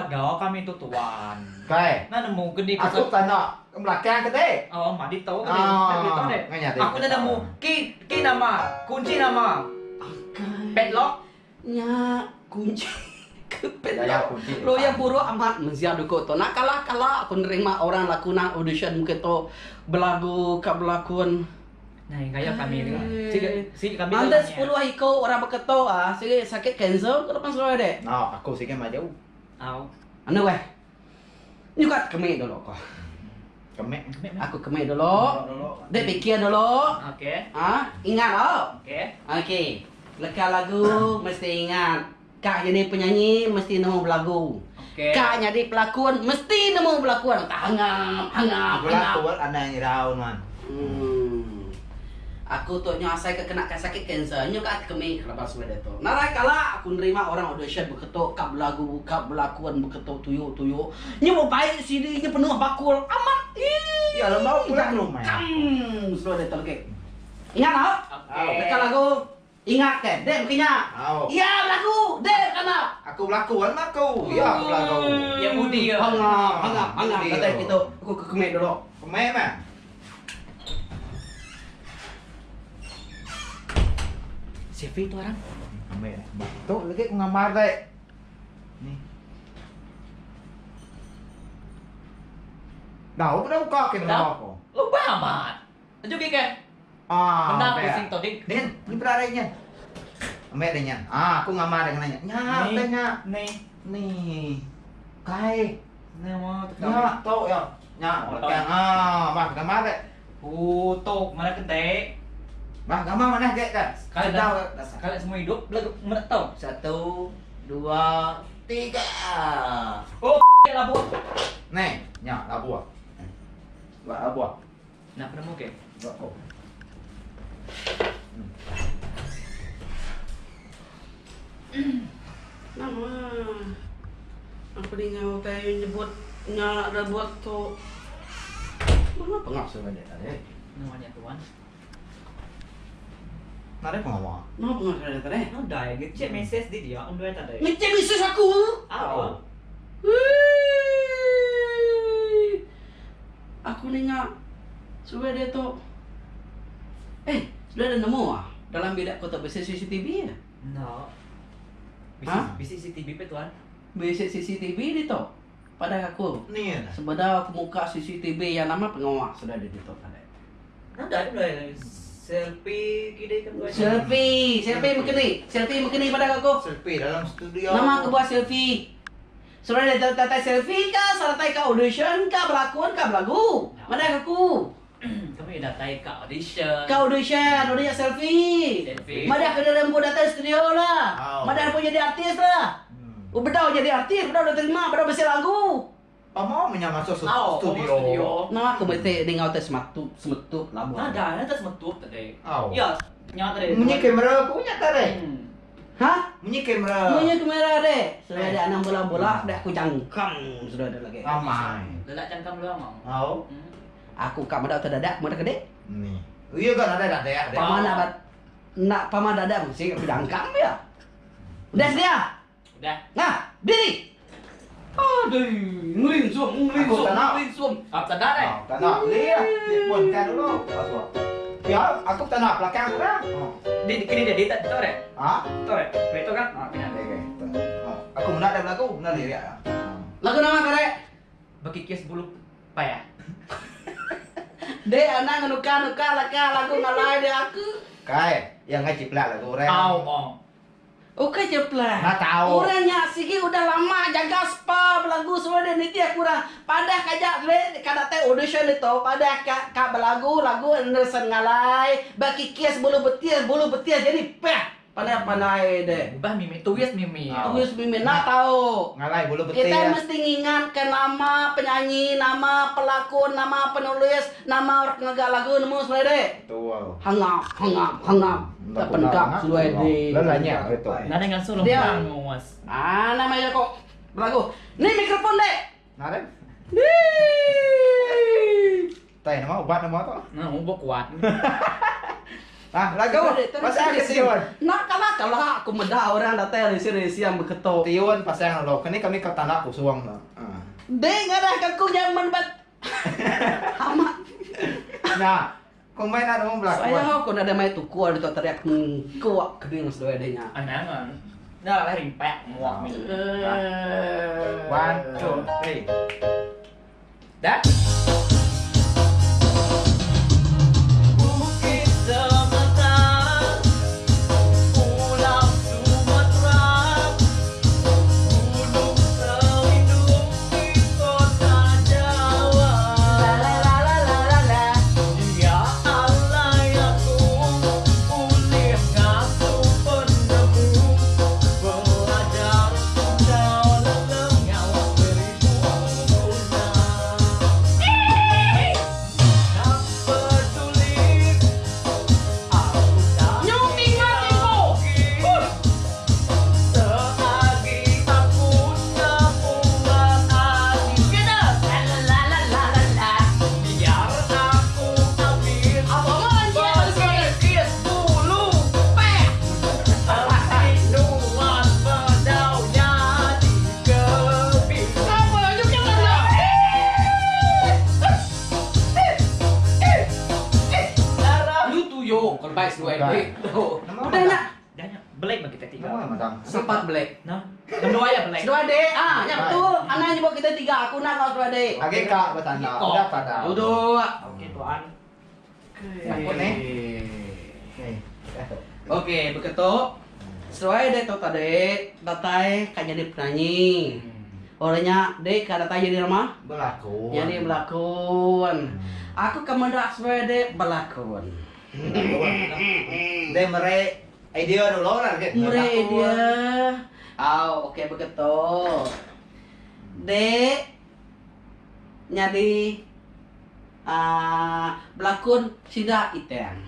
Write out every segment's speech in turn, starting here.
Gau kami tu tuan. Kai. Enda nemu ke di Aku tak nak ke belakang ke dek. Oh madi tu ke dek. Aku enda nemu key key nama kunci nama. Padlock. Nya kunci ke padlock. Lawyer buruk amat mensia duku tu. Nak kalah kala aku nerima orang lakunan audition mungkin tu belagu ka belakun. Nai gaya kami ni. Sigi sigi kami. Ante sepuluh iko orang beketo ah sigi sakit kanser ke depan seluar dek. No, aku sigi maju. Au. Anu weh. Nyukat kemi dulu ko. Kemi. Aku kemi dulu. Dek pikir dulu. Okey. Ah, ingat tau. Okey. Okey. Leka lagu mesti ingat. Ka nyadi penyanyi mesti nemu belagu. Okey. Ka nyadi pelakon mesti nemu belakon. Tak hangap, hangap, hangap. Belakon anang irau nuan. Hmm. Aku tu nyu asai ke kena sakit kanser nyu ka kemi laban sebelah diatu. Nadai kala aku nerima orang audition beketu ka belagu ka belakon beketu tuyu tuyu. Nyu bebai CD nyu penuh bakul amat ii. Ya lembau pulak rumah. Kam sebelah diatu lagi. Ingat tau? Okey. Leka lagu. Ingat ke, dek bukan nya. Au. Iya belagu, dek bukan nya. Aku belaku kan aku. Iya aku belagu. Iya mudi ya. Hangap, hangap, hangap. Datai kitu, aku ke kemek dulu. Kemek meh. Siapa itu orang? Kemek. Tu lagi ku ngambar dek. Ni. Dah, aku dah buka ke nama aku. Lubang amat. Tunjuk ke? Ah, Menang pusing tu ding. Din, ni peda nya. Ambek deh nya. Ah, aku ngamar dengan nya. Nya, utai nya. Ni. Ni. Kai. Nama tu. Nya, tu ya. Nya, belakang. Ah, bah gambar dek. Oh, tu mana kedek? Bah gambar mana gek kan? Sekali dah. Sekali semua hidup belagu mana tau. Satu, dua, tiga. Oh, labuh. Ni, nya labuh. Buat labuh. Nak penemu ke? Buat kau. Nama aku ninga utai nyebut nya rebut tu. Mana pengasuh dia tadi? Nama nya tuan. Nadai pengawa. Nama pengasuh dia tadi? Nadai, ngecek mesej di dia unduai tadi. Ngecek mesej aku? Au. Wee. Aku ninga seduai diatu. Eh, seduai dah nemu ah dalam bilik aku tu bisi CCTV ah. Enda. Bisi Ha? bisi CCTV pe tuan. Bisi CCTV ditu. Padah aku. Ni dah. Sebedau aku muka CCTV yang nama pengawa seduai dia ditu tadi. Nadai meh selfie kidai kan tuan. Selfie, selfie meka ni. Selfie meka ni padah aku. Selfie dalam studio. Nama aku buat selfie. Sebenarnya dia datai selfie ka, seratai ka audition ka, belakon ka, belagu. Madah aku. Kami datai ka audition. Ka audition, udah nya selfie. Selfie. Madah ke diri empu datai studio lah. Madah empu jadi artis lah. Bedau jadi artis, bedau diterima, bedau bisi lagu. Pama meh nya masuk Au, studio. studio. Nama aku bisi ninga utai semetup, semetup labuh. Nadai, nadai semetup tadi. Au. Ya, nya tadi. Munyi kamera ku nya tadi. Ha? Munyi kamera. Munyi kamera deh. Sudah ada anang bola-bola, deh aku jangkam sudah ada lagi. Amai. Lelak jangkam luang mau. Au. Aku ka meda utai dadak, meda kedi. Ni. Iya ga nadai dadak deh. Pama nak bat nak pama dadak mesti aku jangkam pia. Udah sedia? Udah. Nah, diri. Aduh, ngelinsum, ngelinsum, ngelinsum. Aku tak nak eh. Tak nak. Beli lah. Telefon kan dulu. Masuk. Ya, aku tak nak belakang tu dah. Di kini dia, dia tak tahu deh. Ha? Tahu deh. Betul kan? Ha, kena. Okey, Aku nak dah lagu, nak lirik. Lagu nama karek? Bekikis bulu payah. Dek anang nukar-nukar laka lagu ngalai dia aku. Kai, yang ngai ciplak lagu orang. Au, oh. Ukai jeplak. Enda tau. Orang nya sigi udah lama jaga spa belagu semua dia nitih aku orang. Padah ka aja le ka datai audition ditu padah ka ka belagu lagu Anderson Ngalai bekikis bulu betis bulu betis jadi peh pandai pandai deh. Ubah mimi tuis mimi. Tuis mimi enda tau. Ngalai bulu betis. Kitai mesti ngingat ka nama penyanyi, nama pelakon, nama penulis, nama orang ngaga lagu nemu sebelah deh. Betul. Hangap, hangap, hangap. Tak penegak seduai di. Lelanya itu. Nadai ngasuh lempang nguas. Ah, nama iya ko belagu. Ni mikrofon dek. Nadai. Tai nama ubat nama tu. Nah, ubat kuat. Ah, lagu pasang ke tiun. Enda kala-kala aku meda orang datai risi-risi yang beketu. Tiun pasang lalu keni kami ke tanda kusung tu. Ah. Dek ngadah ke aku nyaman bat. Amat. Nya. Kumbai enda nemu belakun. Saya aku nadai mai tuku ari tu tadi aku mengkuk kening seduai deh nya. Anang ah. Enda lah rimpak muak mih. One, two, three. Dah. Bukit Semetan, Pulau Sumatera, Gunung Selindung di Kota Jawa. La la la la la la la. Ya alai aku ulih ngasuh penemu belajar enggau lelengau beribu guna. Tak peduli aku tak Nyu ninga timbo. kira Seagi aku nemuan ati Kena. La la la la la la la. Biar aku ambil Apa man Pengikis bulu Pek. Enti nuan bedau nyadi ke bini. Apa nyu kena. Lu tuyo kalau baik seduai dek. Udah nya. Dah nya. Black mah kita tiga. Nama madam. Sempat black. Nah. Kedua ya black. Seduai dek. Ah, nya betul. Anang nyebut kita tiga, aku nak kau seduai dek. Agi ka betanda. Udah pada. Duduk. Okey tuan. Aku ni. Ni. Dah tu. Okey, beketuk. Seduai dek tu tadi datai ka nyadi penanyi. Orang nya dek ka datai nyadi nama? Belakun. Nyadi belakun. Aku ka meda seduai dek belakun. Belakun. Dia mere idea dulu lah ke. Mere idea. Au, okey beketuk. Dek nyadi aaa belakun sida itang.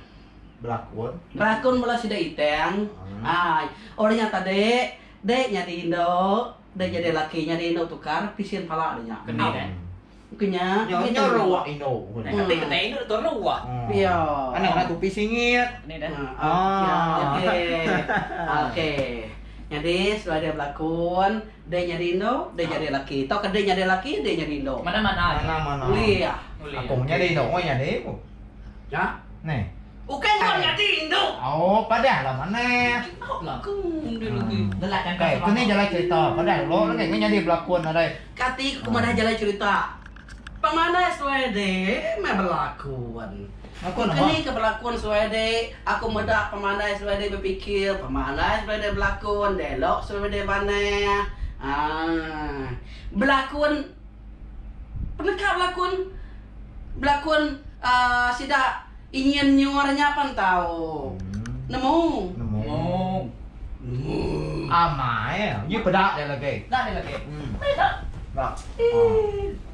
Belakun. Belakun bala sida itang. Aaa orang nya tadi dek nyadi indu, dek nyadi laki nyadi indu tukar pisin pala dek nya. Keni deh. Ke nya. Nyo nyo ruak indu. Kati kena indu tu ruak. Pia. Anak nak tupi singit. Keni deh. Ah. Okey. Okey. Nyadi setelah dia belakun, dia nyadi indu, dia nyadi laki. Tauka dia nyadi laki, dia nyadi indu. Mana-mana. Mana mana. Ulih ah. Aku nyadi indu, oi nyadi ku. Ya. Neh. Ukai nuan nyadi indu. Oh, padah lah manah. Aku dia lagi. Delak kan Okey, tu ni jalai cerita. Padah dulu lagi ngan nyadi belakun nadai. Kati ku madah jalai cerita. Pemandai seduai dek meh belakun. Belakun apa? Keni ke belakun seduai dek, aku meda pemandai seduai dek bepikir, pemandai seduai dek belakun, dialog seduai dek manah. Aaa. Belakun peneka belakun belakun aaa sida ingin nyuar nya pan tau. Nemu. Nemu. Nemu. Amai. Ye peda dia lagi. Dah dia lagi. Hmm. Dah. Dah.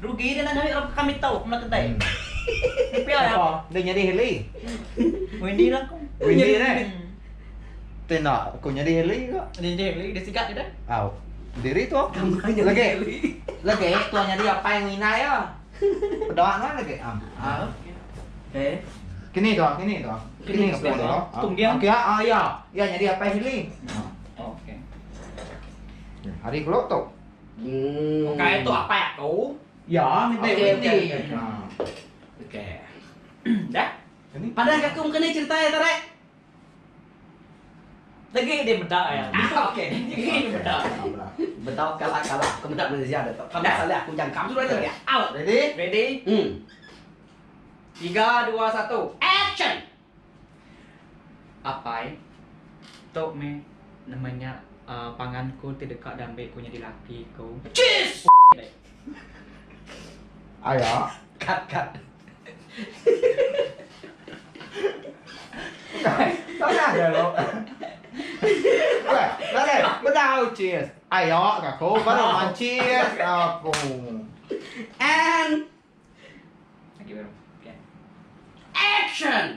Rugi dia nak nyari orang kami tahu mula kedai. Pia ya. Apa? Dia nyadi heli. Wendy lah aku. Wendy ni. Tena aku nyadi heli ke? Dia dia heli, dia sigat dia dah. Au. Diri tu. Lagi. Lagi tu nyadi apa yang inai ya. Peda nuan lagi. Ah. Ah. Okey. Kini tu, kini tu. Kini Kini ke tu. Tungging. Okey, ah ya. Ya nyadi apa heli. Okey. Hari kelok tu. Hmm. Okey tu apa ya aku? Ya, minta Okey, Wendy. okey, okey. Ah. Okey. Dah. Ini Padah ke aku kena cerita ya tarik. Lagi dia bedak ya. Okey. Lagi dia bedak. Betau kalah-kalah aku meda Malaysia dah tu. Kamu salah aku jangkam sudah lagi. Out. Ready? Ready? 3 2 1. Action. Apai. Tok me namanya panganku ti deka dambe ku nyadi laki ku. Cheese. Aya. Cut cut. Tak ada lo. Okey, lagi. Bedau cheers. Ayo, aku baru man cheers aku. And Lagi baru. Okay. action.